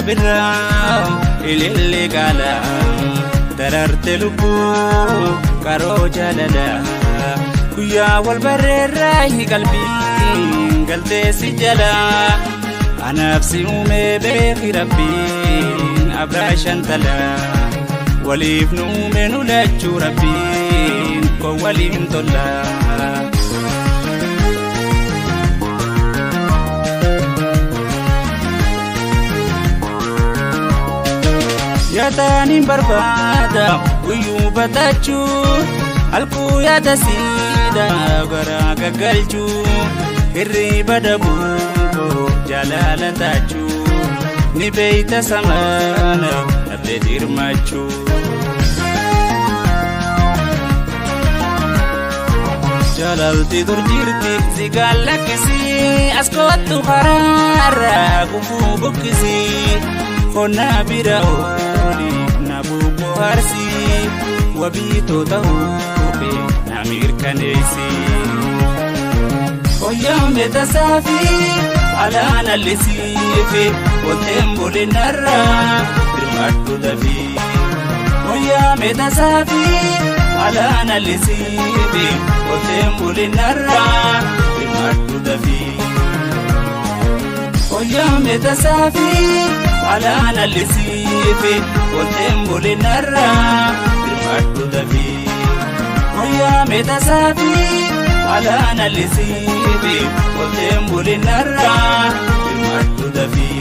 Birraa ilillee gaala dararte lubbuu qaroo jaalala guyyaa wal barreerraa qalbiin galtee si jala anaaf si uumee beeki rabbiin abraa shantala waliif nu uume nu lachuu rabbiin koo waliin tola. Yaataan barbaada guyyuu batachuu halkuu yaada siidha garaa gaggalchuu hirriba dhabuu jaalala taachuu ni beeyta samaana dhabdee dirmachuu. Jaalalti dur jirti si gallakkisii as kottu karaarra gufuu bukkisii. Qonnaa bira ooli na bohaarsi wabiitoo ta'uu na mirkaneessi. Hoyyaan tasaafi alaan allisiifi qotteen bulinarraa birmadhu dafii. Hoyyaan tasaafi alaan allisiifi qotteen bulinarraa birmadhu dafii. Hoyyaan tasaafi. Alaan allisiifi qotteen bulinarraa birmadhu dafii. Hoyyaa meetasaafi alaan allisiifi qotteen bulinarraa birmadhu dafii.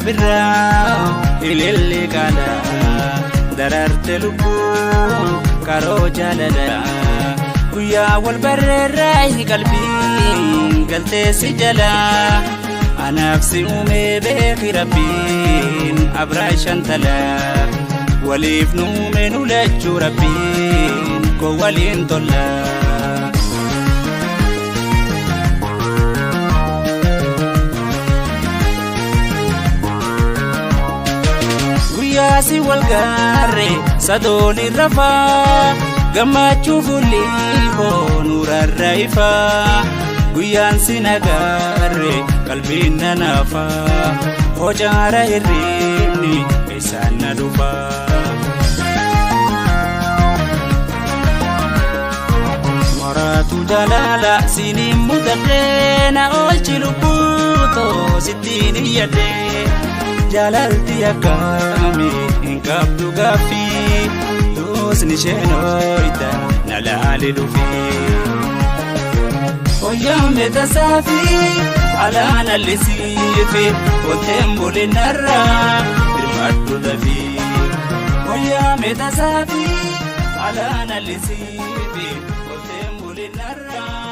Birraa ilillee gaala dararte lubbuu qaroo jaalala guyyaa wal barreerraa qalbiin galtee si jala anaaf si uumee beeki rabbiin abraa shantala waliif nu uume nu lachuu rabbiin koo waliin tola. Guyyaasi wal gaarre sadoon irra faa gammachuu fuulli koo nurarra ifaa guyyaan si nagaarre qalbiin na naafaa hocaara hirribni isaan na dhufaa. Maraatu jaalala siniin mudadhee na oolchi lubbuu too sittiin iyyadhee. Jaalalti akkaami hin qabdu gaaffii tuusni isheen ooyita na laali dhufii. Hoyyaan meetasaafi alaan allisiifi qotteen bulinarraa birmadhu dafii. Hoyyaa meetasaafi alaan allisiifi qotteen bulinarraa.